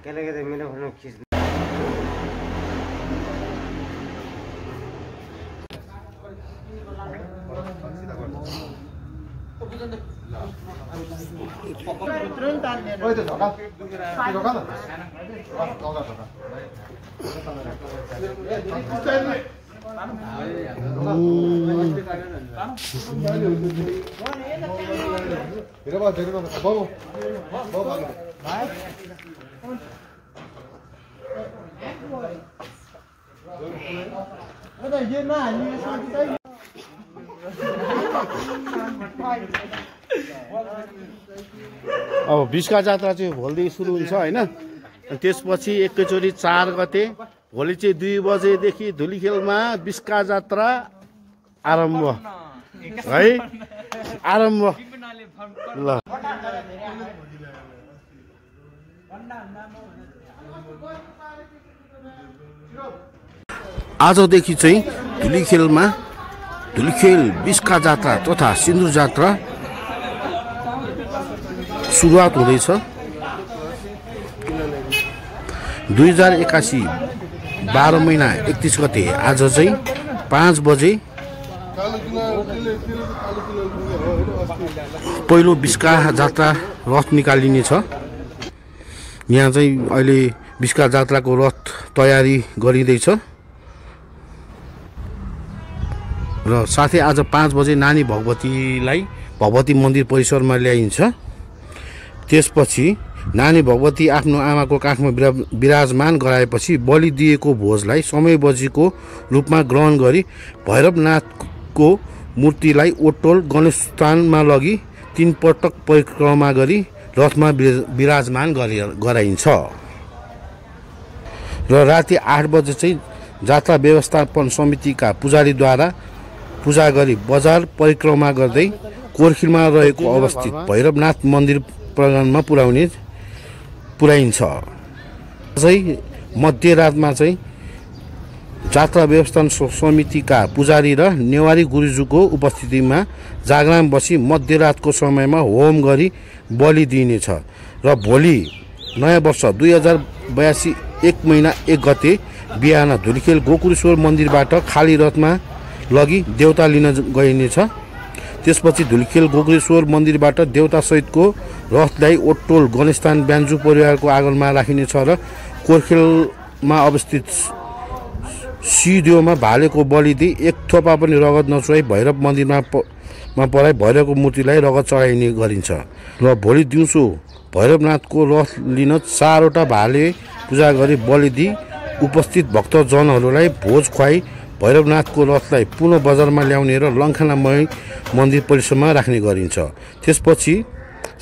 केले मेरो फोन खिच्नु अब बिस्का जात्रा चाहिँ भोलिदेखि सुरु हुन्छ हैन। त्यसपछि एकैचोटि 4 गते भोलि चाहिँ 2 बजेदेखि धुलीखेलमा बिस्का जात्रा आरम्भ है। आरम्भ ल आजदेखि चाहिँ धुलीखेलमा धुलीखेल बिस्का जात्रा तथा सिन्दुर जात्रा सुरुवात हुँदैछ। 2081 12 महिना 31 गते आज चाहिँ 5 बजे पहिलो बिस्का जात्रा रथ निकालिनेछ। यहाँ चाहिँ अहिले बिस्का जात्राको रथ तयारी गरिँदैछ र साथै आज 5 बजे नानी भगवतीलाई भगवती मन्दिर परिसरमा ल्याइन्छ। त्यसपछि नानी भगवती आफ्नो आमाको काखमा विराजमान गराएपछि बलि दिएको भोजलाई समय बजीको रूपमा ग्रहण गरी भैरवनाथको मूर्तिलाई ओटोल गणेश स्थानमा लगी 3 पटक परिक्रमा गरी रथमा विराजमान गराइन्छ र राति 8 बजे चाहिँ जात्रा व्यवस्थापन समितिका पुजारीद्वारा पूजा गरी बजार परिक्रमा गर्दै कोर्खिलमा रहेको अवस्थित भैरवनाथ मन्दिर प्राङ्गणमा पुर्याइन्छ। चाहिँ मध्यरातमा चाहिँ जात्रा व्यवस्थापन समितिका पुजारी र नेवारी गुरुजुको उपस्थितिमा जागरण बसी मध्यरातको समयमा होम गरी बलि दिइनेछ र भोलि नयाँ वर्ष 2082 1 महिना 1 गते बिहान धुलीखेल गोकुलेश्वर मन्दिरबाट खाली रथमा लगी देवता लिन गइनेछ। त्यसपछि धुलीखेल गोकुलेश्वर मन्दिरबाट देवता सहितको रथलाई ओटोल गणेशस्थान ब्यान्जु परिवारको आँगनमा राखिनेछ र कोर्खेलमा अवस्थित सिदेवमा भालेको बलि दिई 1 थोपा पनि रगत नचुहाई भैरव मन्दिरमा पराई भैरवको मूर्तिलाई रगत चढाइने गरिन्छ र भोलि दिउँसो भैरवनाथको रथ लिन 4 वटा भाले पूजा गरी बलि दिई उपस्थित भक्तजनहरूलाई भोज खुवाई भैरवनाथको रथलाई पुनः बजारमा ल्याउने र लङ्कानामय मन्दिर परिसरमा राख्ने गरिन्छ। त्यसपछि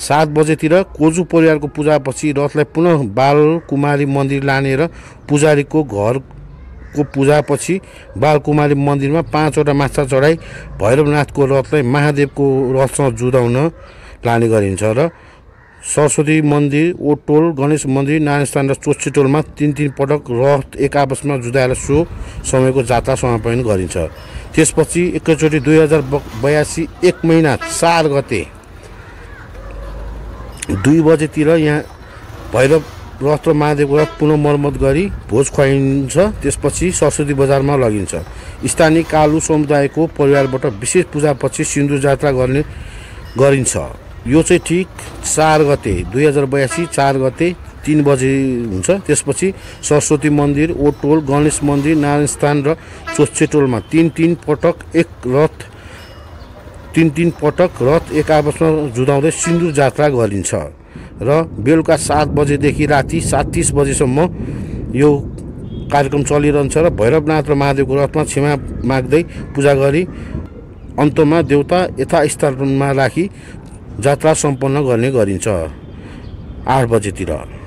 7 बजेतिर कोजु परिवारको पूजापछि रथलाई पुनः बालकुमारी मन्दिर लाने र पुजारीको घरको पूजापछि बालकुमारी मन्दिरमा 5 वटा माछा चढाई भैरवनाथको रथलाई महादेवको रथसँग जुदाउन लाने गरिन्छ र सरस्वती मन्दिर ओटोल गणेश मन्दिर नारायणस्थान र चोच्चेटोलमा 3 पटक रथ एक आपसमा जुदाएर सो समयको जात्रा समापन गरिन्छ। त्यसपछि एकैचोटि 2082 1 महिना 4 गते 2 बजेतिर यहाँ भैरव रथ र महादेवको रथ पुनः मर्मत गरी भोज खुवाइन्छ। त्यसपछि सरस्वती बजारमा लगिन्छ। स्थानीय कालु समुदायको परिवारबाट विशेष पूजापछि सिन्दुर जात्रा गरिन्छ। यो चाहिँ ठीक 4 गते 2082 4 गते 3 बजे हुन्छ। त्यसपछि सरस्वती मन्दिर ओटोल गणेश मन्दिर नारायणस्थान र चोच्चेटोलमा 3 पटक रथ एक आपसमा जुदाउँदै सिन्दुर जात्रा गरिन्छ र बेलुका 7 बजेदेखि राति 7:30 बजेसम्म यो कार्यक्रम चलिरहन्छ र भैरवनाथ र महादेवको रथमा क्षमा माग्दै पूजा गरी अन्तमा देवता यथास्थानमा राखी जात्रा सम्पन्न गर्ने गरिन्छ 8 बजेतिर।